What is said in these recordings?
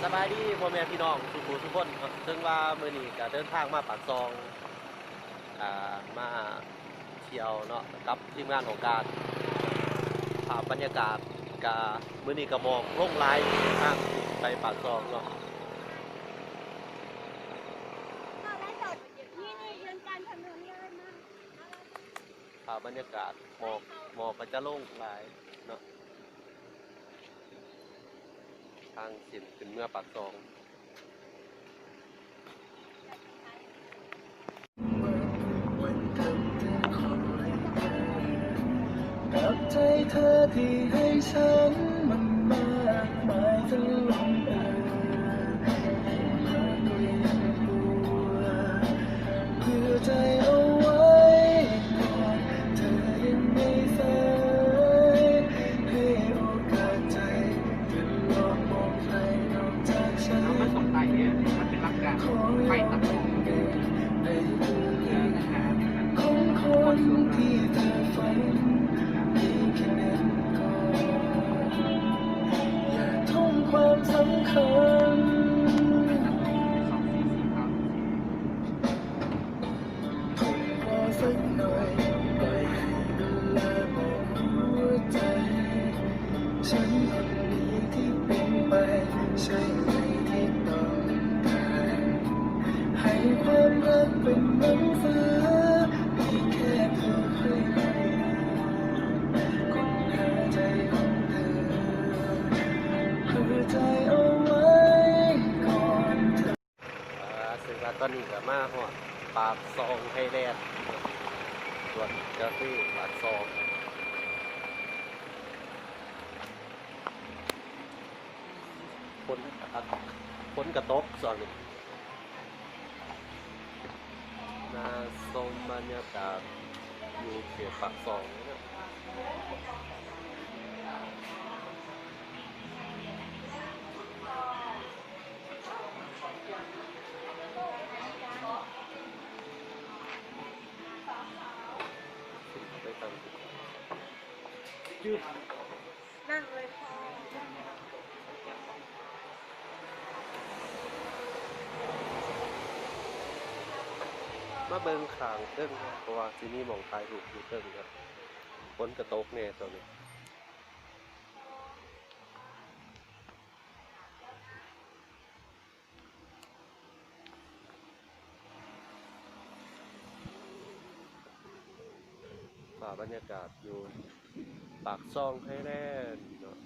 ສະບາຍດີພໍ່ແມ່ພີ່ນ້ອງສູ່ຜູ້ສູ່ຄົນເນາະ, ເຖິງວ່າມື້ນີ້ກະເດີນທາງມາປາກຊ່ອງ ອ່າ ມາທ່ຽວເນາະ ກັບທີມງານຫ້ອງການ. ພາບບັນຍາກາດກະ ມື້ນີ້ກະໝອກລົງຫຼາຍ ທາງໄປປາກຊ່ອງເນາະ. ພາບບັນຍາກາດໝອກ ໝອກກະຈະລົງຫຼາຍເນາະ ທາງເສັ້ນຂຶ້ນເມືອປາກຊ່ອງ. ກັບໃຈເທື່ອທີ່ໃຫ້ສັນ ມັນມາກມາຍຈົນລົງເອີ່ຍ ເພື່ອໃຈເອົາໄວ້ກ່ອນ ເທື່ອຍັງມີສາຍ ໃຫ້ໂອກາດໃຈ ແລ້ວມັນຕ້ອງໄຕ່ເດ້ ມັນເປັນຫຼັກການ ໄຟຕັດຕໍ່ ເອີ ອາຫານ ຂອງຄົນທີ່ເທື່ອຝັນ ມີແຄ່ນັ້ນກໍຢ່າຖົມຄວາມສຳຄັນ. ພັກຜ່ອນສັກໜ້ອຍ ປ່ອຍໃຫ້ເວລາບອກຫົວໃຈ ເປັນໄປ ໃຊ່ໄໝທີ່ຕ້ອງການ ໃຫ້ຄວາມຮັກເປັນໜັງສື ມີແຄ່ເພື່ອໃຫ້ໃຜ ຄົ້ນຫາໃຈຂອງເທີ ເພື່ອໃຈເອົາໄວ້ກ່ອນເທີ. ອ່າ ເຊິ່ງວ່າຕອນນີ້ກະມາຮອດປາກຊ່ອງໄຮແລນ ສວນກາເຟປາກຊ່ອງ. ຝົນ ຝົນກະຕົກຊ່ວງນີ້ ມາຊົມບັນຍາກາດຢູ່ເຂດປາກຊ່ອງເນາະ. ໄປຕັ້ງຈຸດ ນັ່ງເລີຍພໍ່ ມາເບິ່ງຂ້າງເທິງເນາະ ເພາະວ່າຊິມີໝ່ອງຖ່າຍຮູບຢູ່ເທິງເນາະ. ຝົນກະຕົກແດ່ຊ່ວງນີ້. ພາບບັນຍາກາດຢູ່ປາກຊ່ອງໄຮແລນເນາະ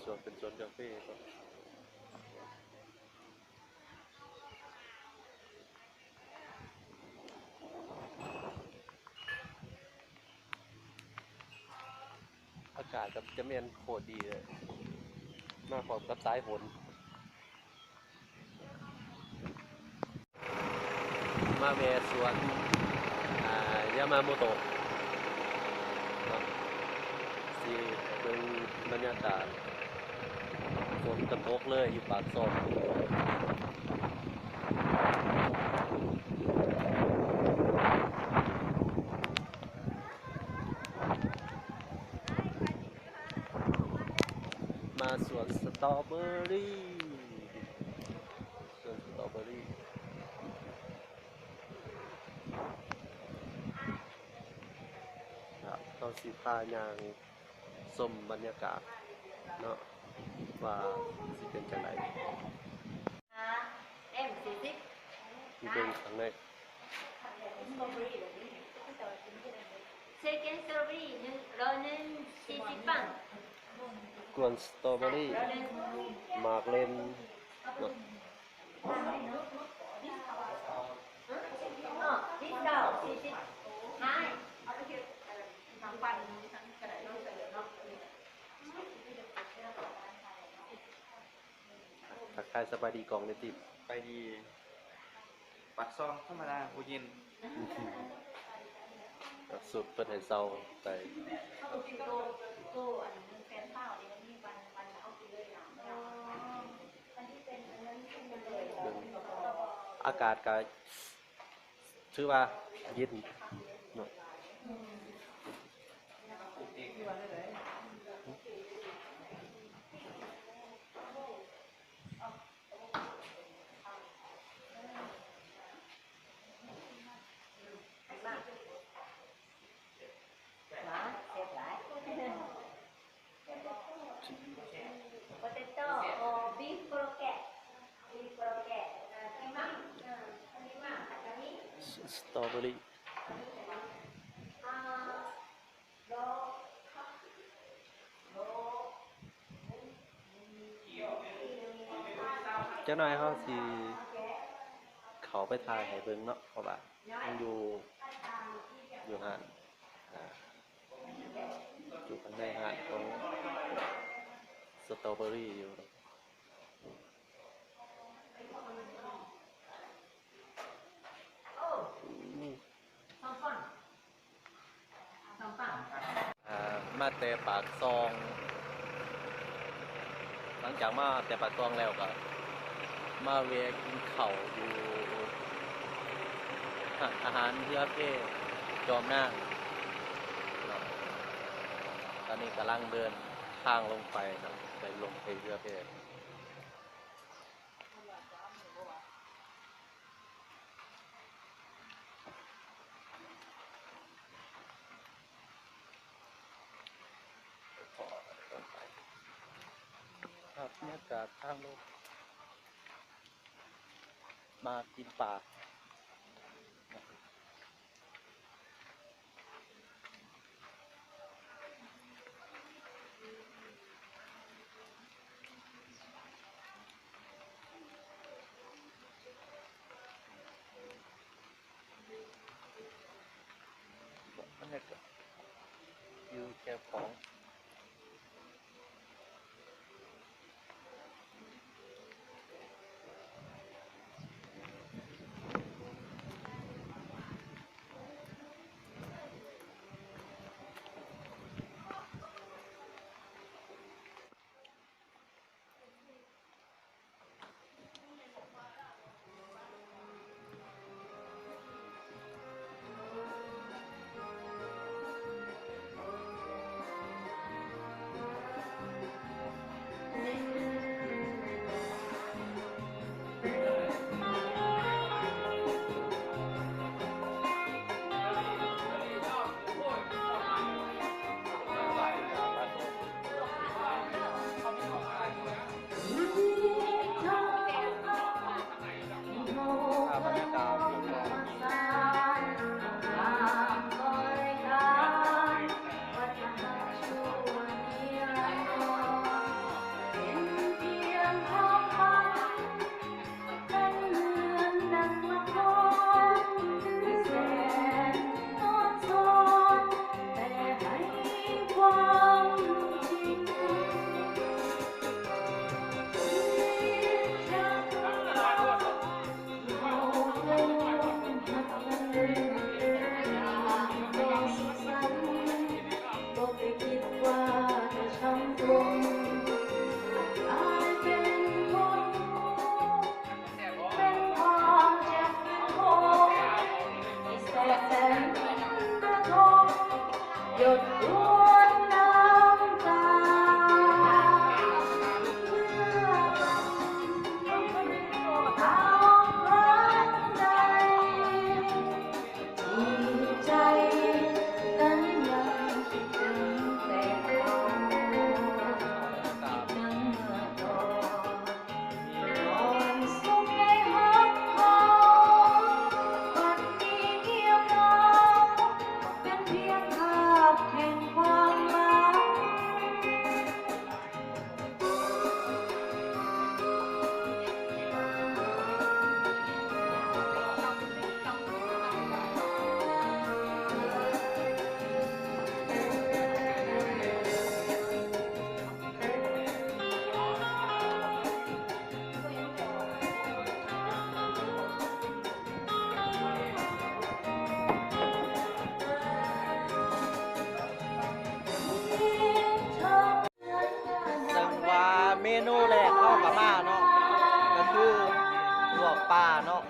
ສວນ ເປັນສວນກາເຟເນາະ. ອາກາດກະຈະແມ່ນໂຄດດີເລີຍ ມາພ້ອມກັບສາຍຝົນ. ມາແວ່ສວນ ອ່າ ຢາມາໂມໂຕະເນາະ ຊິເບິ່ງບັນຍາກາດ ຝົນກະຕົກເລີຍຢູ່ປາກຊ່ອງ. ມາສວນສະຕໍເບີຣີ ສວນສະຕໍເບີຣີ ເຮົາຊິພາຍ່າງຊົມບັນຍາກາດເນາະ ວ່າຊິເປັນຈັ່ງໃດ. ເອັມສີ່ສິບ ເບິ່ງຂ້າງໃນ. ເຊກເກັນສະຕໍເບີຣີ ໜຶ່ງ ໂລໜຶ່ງ ສີ່ສິບປອນ. ກວນສະຕໍເບີຣີ ໝາກເລັນເນາະ. ທັກທາຍສະບາຍດີກ້ອງແດ່ຕິ. ສະບາຍດີ. ປາກຊ່ອງທຳມະດາ ຜູ້ຍິນ. ສຸດເພິ່ນໃຫ້ເຊົ່າໄປ. ອາກາດກະຖືວ່າເຢັນເນາະ. ອືມ. ອືມ. ອືມ. Potato or beef croquette. Beef croquette. Uh, ສະຕໍເບີຣີ ຈັກໜ້ອຍເຮົາຊິເຂົ້າໄປຖ່າຍໃຫ້ເບິ່ງເນາະ ເພາະວ່າຍັງຢູ່ ຢູ່ຮ້ານ ອ່າ ຢູ່ຂ້າງໃນຮ້ານຂອງສະຕໍເບີຣີຢູ່. ອ່າ ມາແຕ່ປາກຊ່ອງ ຫຼັງຈາກມາແຕ່ປາກຊ່ອງແລ້ວກໍມາແວ່ກິນເຂົ້າຢູ່ຮ້ານອາຫານເຮືອເພຈອມນາງເນາະ. ຕອນນີ້ກຳລັງເດີນທາງລົງໄປເນາະ ໄປລົງໄປເຮືອເພ. ພາບບັນຍາກາດທາງລົງ ມາກິນປາ. ບັນຍາກາດຢູ່ແຄມຂອງ. ພາບບັນຍາກາດ ເຊິ່ງວ່າເມນູແລກເຮົາກໍມາເນາະ ກໍຄືລວກປາເນາະ.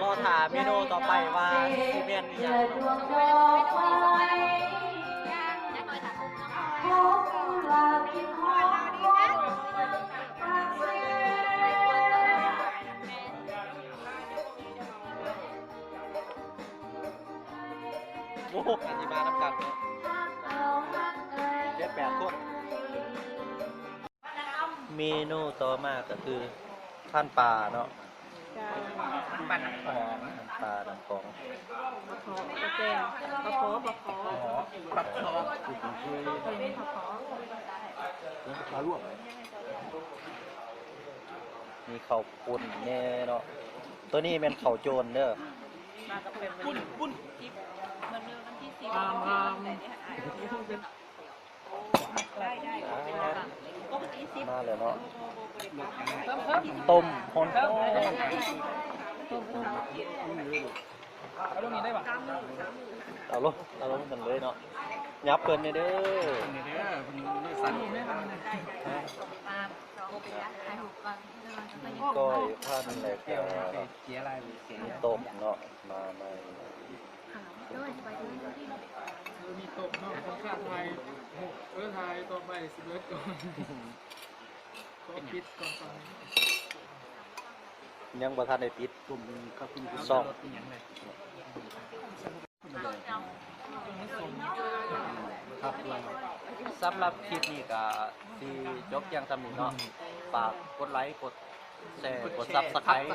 ລໍຖ້າເມນູຕໍ່ໄປວ່າຊິແມ່ນອີ່ຫຍັງ. ອັນນີ້ມານຳກັນເນາະ ເຈັດແປດຄົນ. ເມນູຕໍ່ມາກໍຄືພັນປາເນາະ ເຈົ້າ ປັນນ້ຳຂອງ ປັນປານ້ຳຂອງ ປາຄໍ່ ປາແກງ ປາຄໍ່ ປາຄໍ່ ປາຄໍ່ ເອີ ມີປາຄໍ່ ເປັນປາລວກ ມີເຂົ້າປຸ້ນແດ່ເນາະ ໂຕນີ້ແມ່ນເຂົ້າໂຈນເດີ ປຸ້ນ ປຸ້ນ ມາແລ້ວເນາະ ຕົ້ມຮ້ອນໆ ເອົາລົງ ເອົາລົງກັນເລີຍເນາະ ຫຍັບເພິ່ນແດ່ເດີ ເດີ ເພິ່ນມືສັ່ນ ມີກ້ອຍພັນ ແລ້ວກໍມີຕົ້ມເນາະ ມາໃໝ່ ເອີ ມີໂຕະເນາະ ຕ້ອງການຖ່າຍຮູບ ເອີ ຖ່າຍຕໍ່ໄປຊິເບີດກ່ອນ ຂໍປິດກ່ອນຕອນນີ້ ຍັງບໍ່ທັນໄດ້ປິດ ຕົ້ມກັບກິນ ຊອກ ເປັນຫຍັງເລີຍ ສຳລັບຄລິບນີ້ກໍຊິຈົບພຽງສ່ຳນີ້ເນາະ ຝາກກົດໄລ ກົດແຊ ກົດ Subscribe